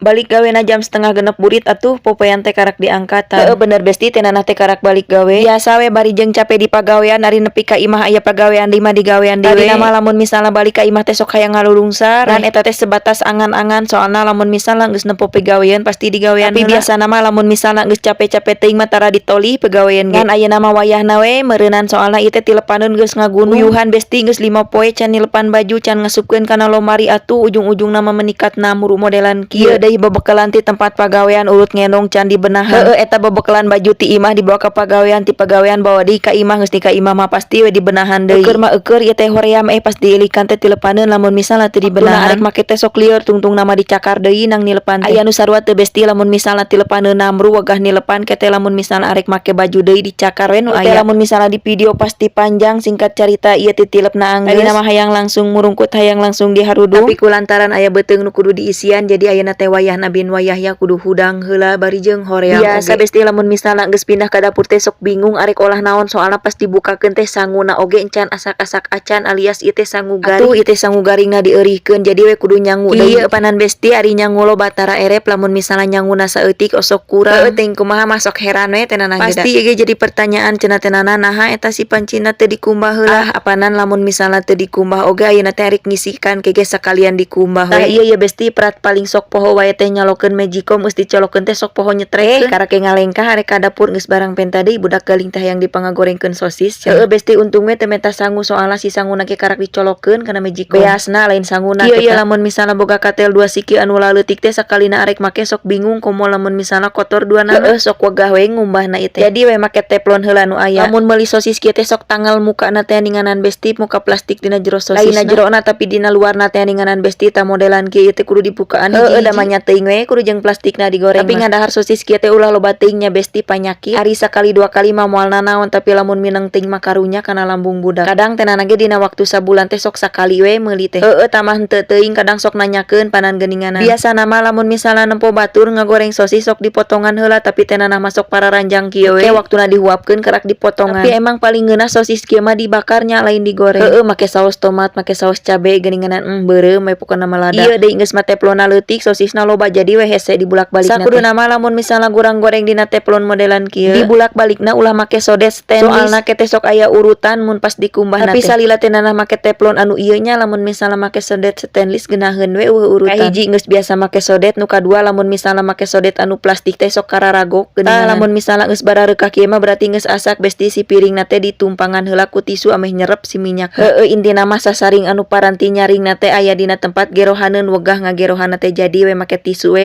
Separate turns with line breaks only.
Balik gawena jam 5.30 burit atuh, popoean teh karak diangkatan. Heeh, bener, Besti, teh nanah teh karak balik gawe. Biasa we bari jeung cape di pagawean, ari nepi ka imah aya pagawean deui mah digawean deui. Tadina mah lamun misalna balik ka imah teh sok hayang ngalulungsar. Dan eta teh sebatas angan-angan, soalna lamun misalna geus nempo pegawean pasti digawean. Tapi biasana mah lamun misalna geus cape-cape teuing mah tara ditolih pegawean ge. Ngan ayeuna mah wayahna we meureunan, soalna ieu teh tilepaneun geus ngagunung. Uyuhan, Besti, geus 5 poe can nilepan baju, can ngasupkeun kana lomari atuh, ujung-ujungna mah menikat namuru modelan kieu. Ieu deui bebekelan ti tempat pagawean urut ngendong can dibenahan. Heeh, eta bebekelan baju ti imah dibawa ka pagawean, ti pagawean bawa deui ka imah, geus di ka imah mah pasti we dibenahan deui. Eueur mah eueur ieu teh hoream pas diilikan teh tilepaneun lamun misalna teu dibenahan. Arek make teh sok lieur, tungtungna mah dicakar deui nang nilepan teh. Aya nu sarua teu, Besti, lamun misalna tilepaneun namru wegah nilepan ke teh, lamun misalna arek make baju deui dicakar we nu aya. Lamun misalna di video pasti panjang. Singkat carita, ieu teh tilepna anggeus. Tadina mah hayang langsung murungkut, hayang langsung diharudung. Tapi kulantaran aya beuteung nu kudu diisian, jadi ayeuna teh wayahna bin wayah kudu hudang heula bari jeung hoream. Biasa, Besti, lamun misalna geus pindah ka dapur teh sok bingung arek olah naon, soalna pas dibukakeun teh sanguna oge encan asak-asak acan, alias ieu teh sangu garing. Atuh ieu teh sangu garingna dieurihkeun, jadi we kudu nyangu deui. Ieu panan, Besti, ari nyangu loba tara erep, lamun misalna nyanguna saeutik osok kurang. Heueuh, teuing kumaha mah sok heran we teh nanah. Pasti ieu ge jadi pertanyaan cenah teh nanah, naha eta si pancina teu dikumbah heula. Ah, apanan lamun misalna teu dikumbah oge ayeuna teh arek ngisikan ke ge sakalian dikumbah we. Tah ieu ye, Besti, prat paling sok poho wae teh nyalokeun magicom, geus dicolokeun teh sok poho nyetrekeun. Karak ge ngalengkah arek ka dapur, geus barang penta deui budak galing teh hayang dipangagorengkeun sosis. Heeh, Besti, untung we teu menta sangu, soalna si sanguna ge karak dicolokeun kana magicom. Beasna lain sanguna. Ieu ieu lamun misalna boga katel dua siki anu laleutik teh sakalina arek make sok bingung, komo lamun misalna kotor duanana. Heeh, sok wegah we ngumbahna ieu teh. Jadi we make teflon heula nu aya. Lamun meuli sosis kieu teh sok tanggal mukana teh ninganan, Besti, muka plastik dina jero sosis. Lain jerona, tapi dina luarna teh ninganan, Besti. Tah, modelan kieu teh kudu dibukaan. Heeh, da mah nya teuing we kudu jeung plastikna digoreng. Tapi ngadahar sosis kieu teh ulah loba teuing nya, Besti, panyakit. Ari sakali dua kali mah moal nanaon, tapi lamun mineng teuing mah karunya kana lambung budak. Kadang teh nana ge dina waktu sabulan teh sok sakali we meuli teh. Heeh, tamah henteu teuing, kadang sok nanyakeun panan geuninganan. Biasana mah lamun misalna nempo batur ngagoreng sosis sok dipotongan heula, tapi teh nanah mah sok pararanjang kieu we. Waktuna dihuapkeun kerak dipotongan. Tapi emang paling ngeunah sosis kieu mah dibakarnya, lain digoreng. Heeh, make saus tomat, make saus cabe geuninganan, beureum we pokona mah lada. Ieu deui geus mah teflonna leutik, sosisna loba, jadi we hese dibulak-balikna. Sakuduna mah lamun misalna gurang goreng dina teflon modelan kieu, dibulak-balikna ulah make sodet stainless. Soalna ke teh sok aya urutan mun pas dikumbahna. Tapi salila teh nanah make teflon anu ieu nya, lamun misalna make sodet stainless geunaheun we, euweuh urutan. Kahiji geus biasa make sodet, nu kadua lamun misalna make sodet anu plastik teh sok kararagok geuninganan. Lamun misalna geus barareukah kieu mah berarti geus asak, Besti. Si piringna teh ditumpangan heula ku tisu ameh nyerep si minyak. Heeh, intina mah sasaring anu paranti nyaringna teh aya dina tempat gerohaneun, wegah ngagerohanna teh, jadi we make tisu we.